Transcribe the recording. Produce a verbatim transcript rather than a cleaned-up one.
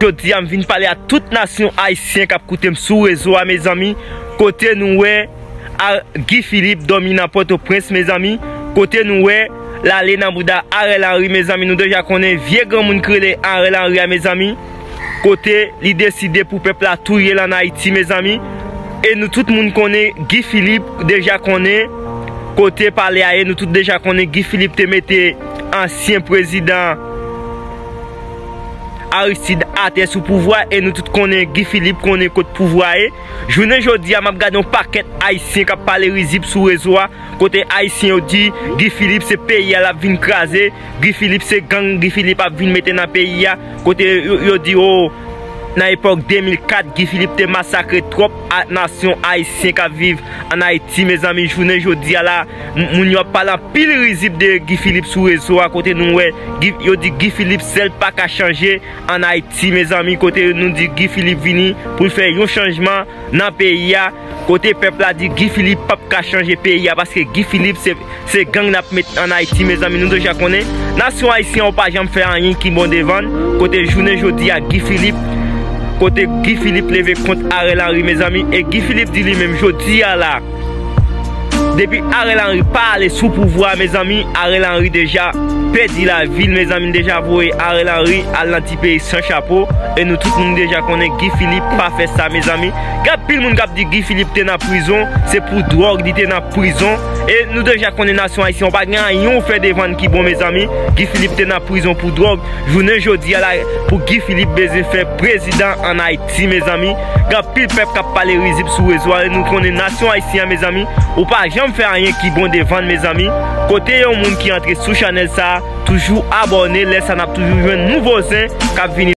Jodi a m vin pale a tout nasyon ayisyen k ap koute m sou rezo a, mezanmi. Kote nou wè a Guy Philippe dòmi nan Pòtoprens, mezanmi. Kote nou wè l ale nan bouda Ariel Henry, mezanmi. Nou deja konnen vye granmoun ki rele Ariel Henry a, mezanmi. Kote li deside pou pèp la touye l ann Ayiti, mezanmi. E nou tout moun konnen Guy Philippe, deja konnen kote palè a ye. Nou tout deja konnen Guy Philippe te mete ansyen prezidan Aristide atè sou pouvwa, e nou tout konnen Guy Philippe konnen kot pouvwa ye. Jounen jodi a, m ap gade yon pakèt ayisyen k ap pale rizib sou rezo a, kote ayisyen yo di Guy Philippe se peyi a l ap vin kraze, Guy Philippe se gang Guy Philippe ap vin mete nan peyi a, kote yo, yo di, o, nan epòk de mil kat, Guy Philippe te masakre twòp a nasyon ayisyen k ap viv ann Ayiti, mezanmi. Jounen jodi a la, m-, moun yo ap pale anpil rizib de Guy Philippe sou rezo a, kote nou wè Guy, yo di Guy Philippe sèl pa ka chanje ann Ayiti, mezanmi, kote nou di Guy Philippe vini pou l fè yon chanjman nan peyi a, kote pèp la di Guy Philippe p ap ka chanje peyi a, paske Guy Philippe se, se gang n ap met ann Ayiti, mezanmi. Nou deja konnen nasyon ayisyen an pa janm fè anyen ki bon devan l, kote jounen jodi a Guy Philippe, kote Guy Philippe leve kont Ariel Henry, mezanmi, e Guy Philippe di li menm jodi a la, depi Ariel Henry pa ale sou pouvwa, mezanmi, Ariel Henry deja pèdi lavi l, mezanmi, deja voye Ariel Henry al nan ti peyi san chapo, e nou tout moun deja konnen Guy Philippe pa fè sa, mezanmi. Gen anpil moun k ap di Guy Philippe te nan prizon, se pou dwòg li te nan prizon, e nou deja konnen nasyon ayisyen an pa gen anyen w fè devan l ki bon, mezanmi. Guy Philippe te nan prizon pou dwòg. Jounen jodi a la, pou Guy Philippe bezwen fè prezidan ann Ayiti, mezanmi. Gen anpil pèp k ap pale rizib sou rezo a, e nou konnen nasyon ayisyen an, mezanmi, ou pa janm fè anyen ki bon devan l, mezanmi. Kote yon moun ki antre sou chanèl sa a, toujou abòne, lè sa n ap toujou jwenn nouvo zen k ap vini.